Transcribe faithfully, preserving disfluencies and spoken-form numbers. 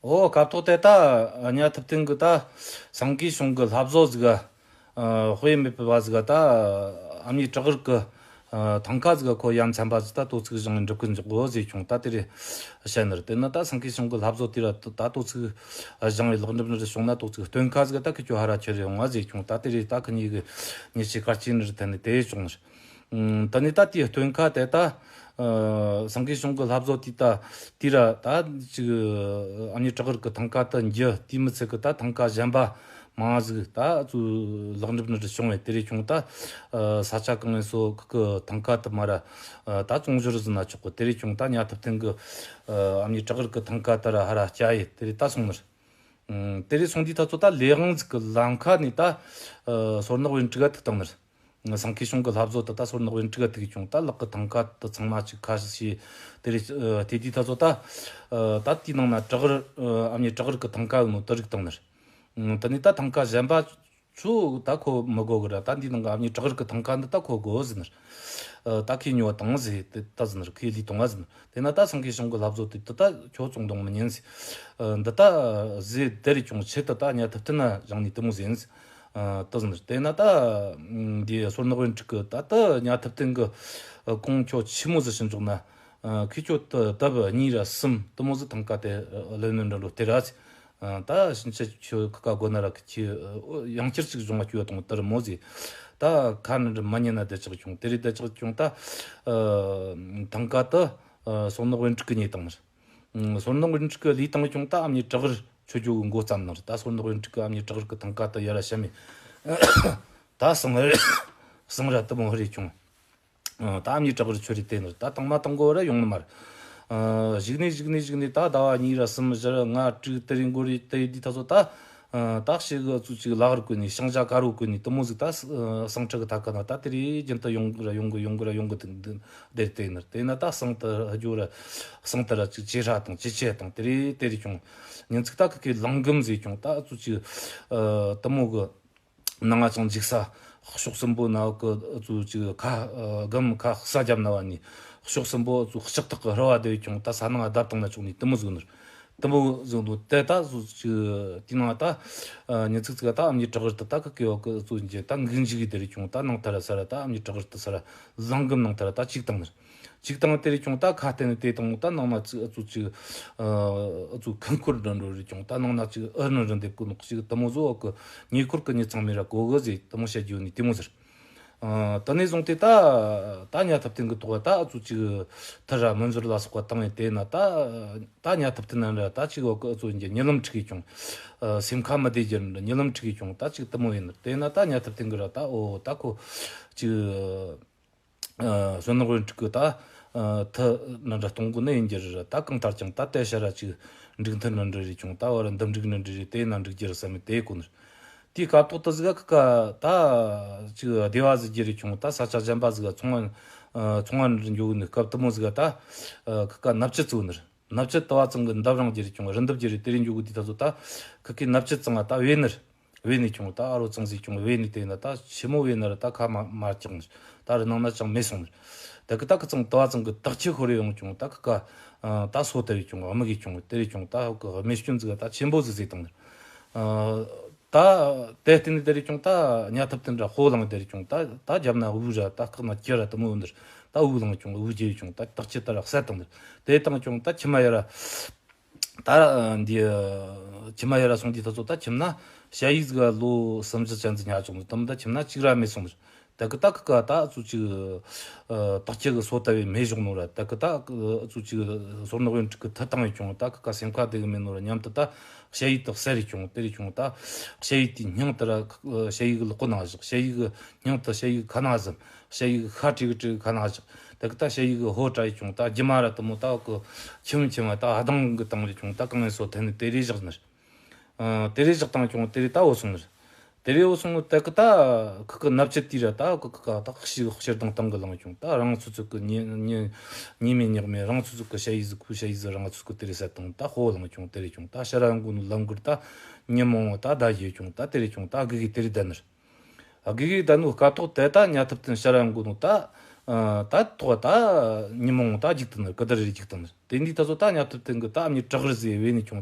ཨོ་སྐབས་ཐོག་དེ་ད་གཉའ་ཐུབ་བསྟན་གི་ད་སང་གི་གཞུང་གི་ལྷ་བཟོ་ཟིག་ག་དཔེ་མེད་པ་ཟིག་ག་ད་ཨ་མྱེས་བྲག་དཀར་གི་ཐང་ཀ་ཟིག་ག་ཁོ་ཡ་མཚན་པ་ཟིག་ད་དོ་ཚིགས་བཞེངས་ནས་འགྲུབ་གི་འཇུག་གོ་ཟེར་བྱུང་། ད་དེ་རེད་བཤད་ནི་རེད། དེ་ན་ད་སང་གི་གཞུང་གི་ལྷ་བཟོ་དེ་ར་ད་དོ་ཚིགས་བཞེངས་བའི་ལག་འགྲུབ་ནི་རེད་བྱུང་ན། དོ་ཚིགས་སྟོན་ཁ་ཟིག་ད་ཁི་ཁྱོད་ཧ་ར་ཁྱེར་ཡོང་ང་ཟེར་བྱུང་། ད་དེ་རེད་ད་ཁི་གཉིས་གི་ཉེ་ཆེ་སྐར་ཆེན་རེད། དེ་ནི་དེ་བྱུང་ནི་རེད། ཨུམ། ད་ནི་ད་དེའི་སྟོན་ཁ་དེ་ད། ཨ། སང་གི་གཞུང་གི་ལྷ་བཟོ་དེ་ད་དེ་ར་ད་ཅིག་ཨ་མྱེས་བྲག་དཀར་གི་ཐང་ཀ་དེ་འགྱུར་དེ་མི་ཚད་གི་ད་ཐང་ཀ་གཞན་པ་མང་ཟིག་ད་ཚུ་ལག་འགྲུབ་ནི་རེད་བྱུང་བས། དེ་རེད་བྱུང་ད། ཨ། ས་ཆ་གང་ངེས་སོ་གི་ཐང་ཀ་དེ་མ་ར་ད་བཙོང་ཞོར་ཟིན་ན་ཆོག་གི། དེ་རེད་བྱུང་ད་གཉའ་ཐུབ་བསྟན་གི་ཨ་མྱེས་བྲག་དཀར་གི་ཐང་ཀ་དེ་ར་ཧ་ར་སྐྱ་ཡི་དེ་རེད་ད་སོང་ནི་རེད། ཨུམ། དེ་རེད་སོང་དུས་ད་ཚོ་ད་ལས་དབང་ཟིག་གི་ལམ་ཁ་ནས་ད། ཨ། སོར་ནག་བན་ཕྲུག་ག་ཐུག་བཏང་ནི་རེད། སང་གི་གཞུང་གི་ལྷ་བཟོ་དེ་ད་སོར་ནག་བན་ཕྲུག་ག་ཐུག་བྱུང་། ད་ལག་གི་ཐང་ཀ་དེ་ཚང་མ་ཅིག་ཁ་ཤས་ཤིག་དེ་རེད། ཨ། དེ་དུས་ད་ཚོ་ད། ཨ། ད་དེའི་ནང་ན་བྲག་དཀར། ཨ། ཨ་མྱེས་བྲག་དཀར་གི་ཐང་ཀ་ཡོད་ནོ་དེ་རིག་བཏང་ནི་རེད། ཨུམ། དེ་ནས་ད་ཐང་ཀ་གཞན་པ་ཚོ་ད་ཁོ་མི་དགོས་གི་ར། ད་འདིའི་ནང་གི་ཨ་མྱེས་བྲག་དཀར་གི་ཐང་ཀ་འདི་ད་ཁོ་དགོས་ཟེར་ནི་རེད། ཨ། ད་ཁོས་ཉོ་བ་བཏང་ཟེར་དེ་ད་ཟེར་ནི་རེད། ཁོས་ལས་བཏང་བ་ཟེར་ནི་རེད། དེ་ན་ད་སང་གི་གཞུང་གི་ལྷ་བཟོ་དེ་དེ་ད་ཁྱོད་བཙོང་གཏོང་མི་ཉན་ཟེར། ཨ། འདི་ད་ཟེར་དེ་རེད་བྱུང་། ཆེད་དུ་ད་གཉའ་ཐུབ་བསྟན་ན་བཞེངས་ནས་དེ་མོ་ཟེར་ནི་ཟེར། ཨ། དེ་ཟེར་ནི་རེད། དེ་ན་ད་འདི་སོར་ནག་བན་ཕྲུག་གི་ད་ད་གཉའ་ཐུབ་བསྟན་གི་ཨ་གོང་ཁྱོད་ཆི་མོ་ཟིག་ཕྱིན་འཇོག་ན། ཨ། ཁོས་ཁྱོད་ད་ལྡབ་གཉིས་ར་གསུམ་དེ་མོ་ཟིག་ཐང་ཀ་དེ་ཨ་ལོན་ནོ་འདྲ་འགྲོ་དེ་ར་ཟེར། ཨ། ད་ཕྱིན་ཆད་ཁྱོད་ཁི་ཀ་དགོས་ན་ར་ཁྱོད་ཡང་བསྐྱར་ཅིག་གཞུང་ང་སྐྱོད་བཏང་དེ་ར་མོ་ཟེར། ད་ཁ་ནི་འདྲ་མ་ཉན་ན་བསྡད་ཆགས་བྱུང་། དེ་རེད་བསྡད་ཆགས་བྱུང་། ད་ཨ་ཐང་ཀ་དེ་ཨ་སོར་ནག་བན་ཕྲུག་གིས་ཉོས་བཏང་ནི་རེད། ཨ། སོར་ནག་བན་ཕྲུག་གིས་ལས་བཏང་བྱུང་། ད་ཨ་མྱེས་བྲག་དཀར་ཆོས་རྒྱལ་གི་མགོ་བརྩམས་ནི་རེད། ད་སོར་ནག་བན་ཕྲུག་གིས་ཨ་མྱེས་བྲག་དཀར་གི་ཐང་ཀ་དེ་ཡར་ར་བཤམས་ནས་ད་སང་སང་ར་དེ་མོ་ཧི་རེད་བྱུང་། ཨ། ད་ཨ་མྱེས་བྲག་དཀར་ཆོས་རེད་དེ་ནི་རེད། ད་དང་མ་དང་གོ་ར་ཡོང་ནི་མ་རེད། ཨ། གཞུག་ནས་གཞུག་ནས་གཞུག་ནས་ད་ཟླ་བ་གཉིས་ར་གསུམ་བཞི་ལྔ་དྲུག་དེ་རེད་འགོར་རེད། དེ་དུས་ད་ཚོ་ད། ཨ། ད་ཞིག་ཨ་ཚོ་ཅིག་ལ་གར་བཀོལ་ནས་ཤིང་བྱ་དཀར་བོ་བཀོལ་ནས་དེ་མོ་ཟིག་ད་ཨ་སང་ཕྲུག་གི་ཐང་ཀ་ན་ད་དེ་རེད་རྒྱུན་དུ་ཡོང་གི་ར་ཡོང་གི་ཡོང་གི་ར་ཡོང་གི་དེ་དེ་དེ་ནི་རེད། དེ་ན་ད་སང་དེ་ཧ་ཇོ་ར་སང་དེ་ར་ཅིག་ཇེ་ཧྲ་དང་ཇེ་ཆེ་དང་དེ་རེད་དེ་རེད་བྱུང་། ཉིན་ཅིག་ད་ཁི་ཁོས་ལང་སྒམ་ཟེར་བྱུང་། ད་ཨ་ཚོ་ཅིག་ཨ་དེ་མོ་གི་ནང་ང་ཅང་འཇིགས་ས། ཕྱོགས་གསུམ་པོ་ན་གི་ཨ་ཚོ་ཅིག་ཁ་ཨ་སྒམ་ཁ་ས་རྒྱབ་ན་བ་ནི་ཕྱོགས་གསུམ་པོ་ཨ་ཚོ་ལྕགས་ཐག་གི་རི་བ་དེ་བྱུང་། ད་ས་ནང་བརྡབ་བཏང་ན་ཆོག་ནི་དེ་མོ་ཟིག་ནི་རེད། དེ་མོ་ཟིག་འདུག། དེ་ད་ཨ་ཚོ་ཅིག་དེ་ནང་ད་ཨ་ཉིན་ཅིག་ཅིག་ད་ཨ་མྱེས་བྲག་དཀར་དེ་ད་ཁི་ཁོའི་འོག་གི་ཨ་ཚོ་འཇེ་ད་འགུག་འཇུག་གི་དེ་རེད་བྱུང་། ད་ནང་ཐ་ར་ས་ར་ད་ཨ་མྱེས་བྲག་དཀར་དེ་ས་ར་ལང་སྒམ་ནང་ཐ་ར་ད་ཅིག་བཏང་ནི་རེད། ཅིག་བཏང་དེ་རེད་བྱུང་། ད་ཁ་གཏད་ནས་དེ་བཏང་ད་ནང་ན་ཅིག་ཨ་ཚོ་ཅིག་ཨ་ཨ་ཚོ་ཁུན་འཁོར་འདྲ་འགྲོ་རེད་བྱུང་། ད་ནང་ན་ཅིག་ཨུ་ནི་རི་འདེབས་གོ་ནོ་ཅིག་དེ་མོ་ཟོ་གི་ཉེ་འཁོར་གི་མྱི་ཚང་མས་ར་གོ་གི་ཟེར་དེ་མོ་བཤད་རྒྱུ་ནི་དེ་མོ་ཟེར། ཨ་དེ་ནས་བཟུང་སྟེ་ད་ད་གཉའ་ཐུབ་བསྟན་གི་ཐོག་ད་ཨ་ཚོ་ཅིག་ཐི་ར་མི་འཛོར་ལ་སོགས་པ་བཏང་ཡས་དེ་ན་ད་ད་གཉའ་ཐུབ་བསྟན་ན་ར་ད་ཅིག་འོག་གི་ཨ་ཚོ་འཇེ་གཉིད་ལམ་འཁྲིག་གི་བྱུང་། ཨ་སེམས་ཁ་མི་བདེ་རྒྱུ་འདྲ་གཉིད་ལམ་འཁྲིག་གི་བྱུང་། ད་ཅིག་དེ་མོ་ཡིན་ནི་དེ་ན་ད་གཉའ་ཐུབ་བསྟན་གི་ར་ད་ཨོ་ད་ཁོ་ཅིག་ཨ་སོར་ནག་བན་ཕྲུག་གི་ད་ཨ་ཐི་ནི་འདྲ་གཏོང་གོ་ནི་ཡིན་རྒྱུ་རེད། ད་གང་ལྟར་ཀྱང་ད་དེ་ཤ་ར་ཅིག་འགྲིག་མཐུན་ནི་འདྲ་རེད་བྱུང་། ད་བར་འདུམ་འགྲིག་ནི་འདྲ་རེད། དེ་ན་འགྲིག་རྒྱུ་རེད་བསམ་མི་དེ་གོ་ནི་རེད། དེའི་སྐབས་ཐོག་ཏུ་ཟིག་ག་ཁི་ཀ་ད་ཅིག་སྡེ་བ་ཟིག་རྒྱུ་རེད་བྱུང་། ད་ས་ཆ་གཞན་པ་ཟིག་ག་ཚོང་བ་ཨ་ཚོང་བ་འདྲ་འགྱོ་གི་ནི་སྐབས་དེ་མོ་ཟིག་ག་ད་ཨ་ཁི་ཀ་ནབ་ཆུ་བཙུགས་ནི་རེད། ནབ་ཆུ་དུ་བ་ཚང་གི་འདབས་རང་རྒྱུ་རེད་བྱུང་། རི་འདབས་རྒྱུ་རེད། དེ་རེད་འགྱོ་གི་དུས་ད་ཚོ་ད་ཁི་ཀའི་ནབ་ཆུ་ཚང་ང་ད་བས་ནི་རེད། བས་ནས་བྱུང་། ད་ཨ་རོ་ཚང་ཟིག་བྱུང་། བས་ནས་དེ་ན་ད་ཆི་མོ་བས་ན་ར་ད་ཁ་མ་མ་བཀྱག་ནི། ད་རི་ནང་ན་ཅང་མེད་སོང་ནི། ད་གི་ད་གི་ཚང་དུ་བ་ཚང་གི་དག་ཆུ་ཤོར་ཡོང་བྱུང་། ད་གི་ཀ་ཨ་ད་སོ་དར་བྱུང་། དམུ་གི་བྱུང་། དེ་རེད་བྱུང་། ད་གི་རྨས་སྐྱོན་ཟིག་ད་ཆེན་པོ་ཟིག་ཟིག་བཏང་ནི། ཨ་ད་དེ་བརྟེན་ནས་དེ་རེད་བྱུང་། ད་གཉའ་ཐུབ་བསྟན་ར་ཧོ་ལངས་དེ་རེད་བྱུང་། ད་ད་རྒྱབ་ན་དབུ་ར་ད་ཁག་ན་ཁྱི་ར་དེ་མོ་ཡོད་ནི། ད་དབུ་ལངས་བྱུང་། དབུ་རྒྱས་བྱུང་། ད་དག་ཆུ་ད་ར་བསད་བཏང་ནི། དེ་བཏང་བྱུང་། ད་ཁྱི་མ་ཡ་ར། ད་འདི་ཁྱིམ་ཡར་སོང་དུས་ད་ཚོ་ད་ཁྱིམ་ན་ཞ་ཡིས་གི་ལོ་གསུམ་བཞི་ཅན་ཟིག་ཉར་བྱུང་ནི། དམ་ད་ཁྱིམ་ན་གཅིག་ར་མེད་སོང་ནི། ད་གི་ད་གི་ག་ད་ཚོ་ཅིག་ཨ་དག་ཆུ་གི་སོ་ལྟ་བུའི་མེ་བཞག་ནོ་ར། ད་གི་ད་ཚོ་ཅིག་སོར་ནག་བན་ཕྲུག་གི་ཐི་བཏང་བས་བྱུང་། ད་གི་ག་སེམས་ཁ་བདེ་གི་མེད་ནོ་ར་སྙམ་དུ་ད་ཞ་ཡིས་དག་ཟེར་རེ་བྱུང་། དེ་རེ་བྱུང་། ད་ཞ་ཡིས་དེའི་སྙིང་དེ་ར་ཞ་ཡིས་གི་ལག་པ་ནང་བཞག། ཞ་ཡིས་གི་སྙིང་དེ་ཞ་ཡིས་གི་ཁ་ནང་ཟིན། ཞ་ཡིས་གི་ཤ་བྲི་གི་བྲི་གི་ཁ་ནང་བཞག། ད་གི་ད་ཞ་ཡིས་གི་ཧོ་བྲ་ཡི་བྱུང་། ད་རྒྱུ་མ་ར་དེ་མོ་ད་གི་ཁྱིམ་ཁྱིམ་ད་ཧ་དང་གི་བཏང་རེ་བྱུང་། ད་གང་ཡིན་སོ་ཐན་ནི་དེ་རེ་བཞག་ནི། ཨ་དེ་རེ་བཞག་བཏང་བྱུང་། དེ་རེ་ད་འོ་སོང་ནི། དེ་རེ་འོ་སོང་ནི། ད་གི་ད་ཁི་གི་ནབ་ཆུ་དེ་ར་ད་གི་གི་ད་ཞིག་ཕྱིར་བཏང་བཏང་གི་ལངས་བྱུང་། ད་རང་སོ་སོ་གི་ཉེ་ཉེ་ཉེ་མེད་ཉག་མེད་རང་སོ་སོ་གི་ཞ་ཡིས་ཟིག་ཁུ་ཞ་ཡིས་ཟིག་རང་སོ་སོ་གི་དེ་རེ་ཟ་བཏང་། ད་ཧོ་ལངས་བྱུང་། དེ་རེ་བྱུང་། ད་ཕྱིར་ར་འགོ་ནི་ལམ་གུར་ད་ཉིན་མོ་ད་ད་ཡེ་བྱུང་། ད་དེ་རེ་བྱུང་། ད་གི་གི་དེ་རེ་ད་ནི། དགེ་གི་ད་ནུ་སྐབས་ཐོག་དེ་ད་གཉའ་ཐུབ་བསྟན་ཕྱིར་ར་འགོ་ནུ་ད། ཨ་ད་ཐོག་ད་ཉིན་མོ་ད་འཇིག་ཏུ་ནི་གི་ད་རེ་འཇིག་ཏུ་ནི། དེ་འདི་ད་ཚོ་ད་གཉའ་ཐུབ་བསྟན་གི་ད་ཨ་མྱེས་བྲག་དཀར་ཟེར་བས་ནི་བྱུང་།